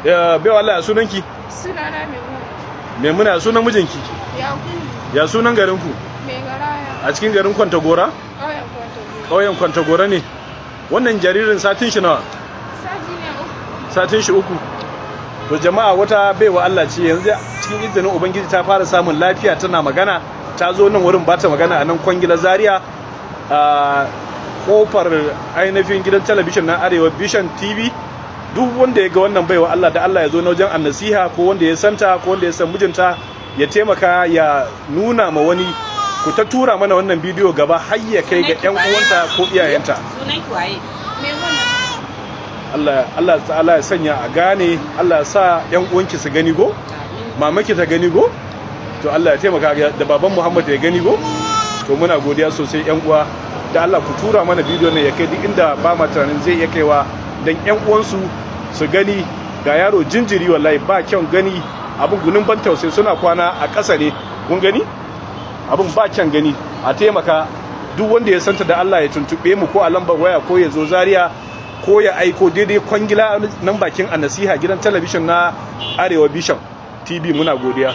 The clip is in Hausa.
Baiwa Allah, ya sunanki? Sunana Maimuna. Maimuna, sunan mijinki? Yakubu. Ya sunan garinku? Mai Garaya. A cikin garin Kwantagora? Ƙauyen Kwantagora. Ƙauyen Kwantagora ne. Wannan jaririn satin shi nawa? Sati ne 3. Satin shi 3. To jama'a, wata baiwa Allah ce yanzu cikin izinin Ubangiji ta fara samun lafiya, tana magana. Ta zo nan wurin bata magana a nan Kwangila, Zaria, a kofar ainihin gidan talabijin na Arewa Vision TV. Duk wanda ya ga wannan baiwa Allah, da Allah ya zo na wajen Annasiha, ko wanda ya santa, ko wanda ya san mijinta, ya taimaka ya nuna ma wani. Ku ta tura mana wannan bidiyo gaba har ya kai ga 'yan uwanta ko iyayenta. Sunan ki waye? Maimuna. Allah ta'ala ya sanya a gane, Allah ya sa 'yan uwanki su gani go, mamaki ta gani go. To Allah ya taimaka da baban Muhammad ya gani go. To muna godiya sosai, 'yan uwa. Da Allah ku tura mana bidiyon nan ya kai duk inda ba ma tunanin zai iya kaiwa, dan 'yan uwansu su gani. Ga yaro jinjiri, wallahi ba kyan gani, abin gunin ban tausayi. Suna kwana a ƙasa ne, kun gani, abin ba kyan gani. A taimaka, duk wanda ya santa, da Allah ya tuntube mu ko a lambar waya, ko ya zo Zaria, ko ya aiko daidai Kwangila nan bakin Annasiha, gidan talabijin na Arewa Vision TV. Muna godiya.